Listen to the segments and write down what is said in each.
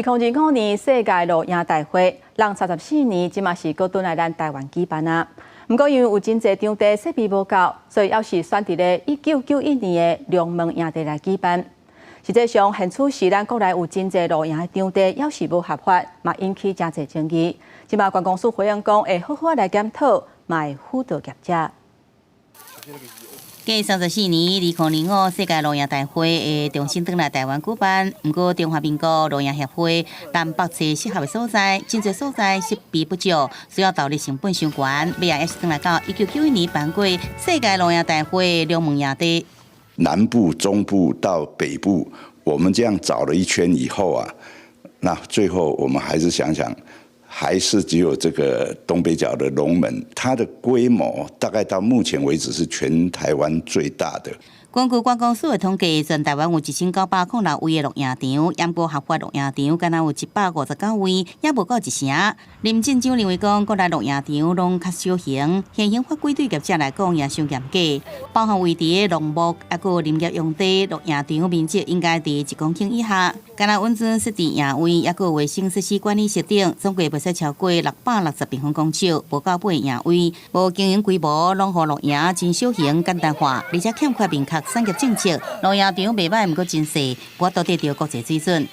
2025年世界露營大會，人34年，這馬是閣轉來咱台灣舉辦啊。毋過因為有真濟場地設備無夠，所以猶是選佇咧1991年的龍門營地來舉辦。實際上，現此時咱國內有真濟露營的場地，猶是無合法，嘛引起誠濟爭議。這馬觀光署回應講，會好好來檢討，嘛會輔導業者。過34年，2025世界露營大會會重新轉來台灣舉辦。毋過中華民國露營協會南北揣適合的所在，真濟所在設備不足，需要投入成本傷懸。尾仔猶是轉來到1991年辦過世界露營大會龍門營地。南部、中部到北部，我們這樣找了一圈以後啊，那最後我們還是想想，還是只有這個東北角的龍門，它的規模大概到目前為止是全台灣最大的。根據觀光署的統計，全台灣有1906位的露營場，毋過合法露營場敢若有159位，也無夠一成。林鎮長認為講，國內露營場攏較小型，現行法規對業者來講也傷嚴格，包含位佇農牧抑閣林業用地露營場面積應該佇1公頃以下，敢若允准設置營位，抑閣衛生設施管理室等，總計袂使超過660平方公尺，無夠八個營位，無經營規模，攏予露營真小型簡單化，而且欠缺明確產業政策，露營場袂䆀，毋過真細，無法度達著國際水準。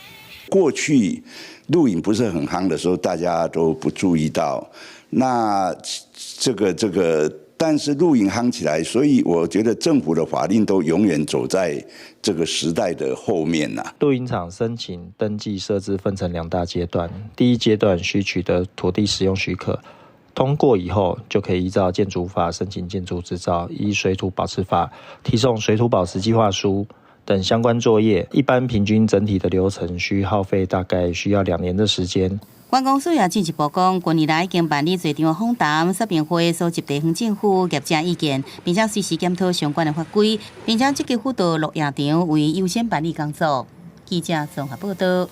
過去露營不是很夯的時候，大家都不注意到。那這個，但是露營夯起來，所以我覺得政府的法令都永遠走在這個時代的後面啦。露營場申請登記設置分成兩大階段，第一階段需取得土地使用許可。通過以後，就可以依照建築法申請建築執照，依水土保持法提送水土保持計劃書等相關作業。一般平均整體的流程需耗費大概需要2年的時間。觀光署也進一步講，近年來已經辦理濟場訪談、說明會，蒐集地方政府業者意見，並且隨時檢討相關的法規，並且積極輔導露營場為優先辦理工作。記者綜合報道。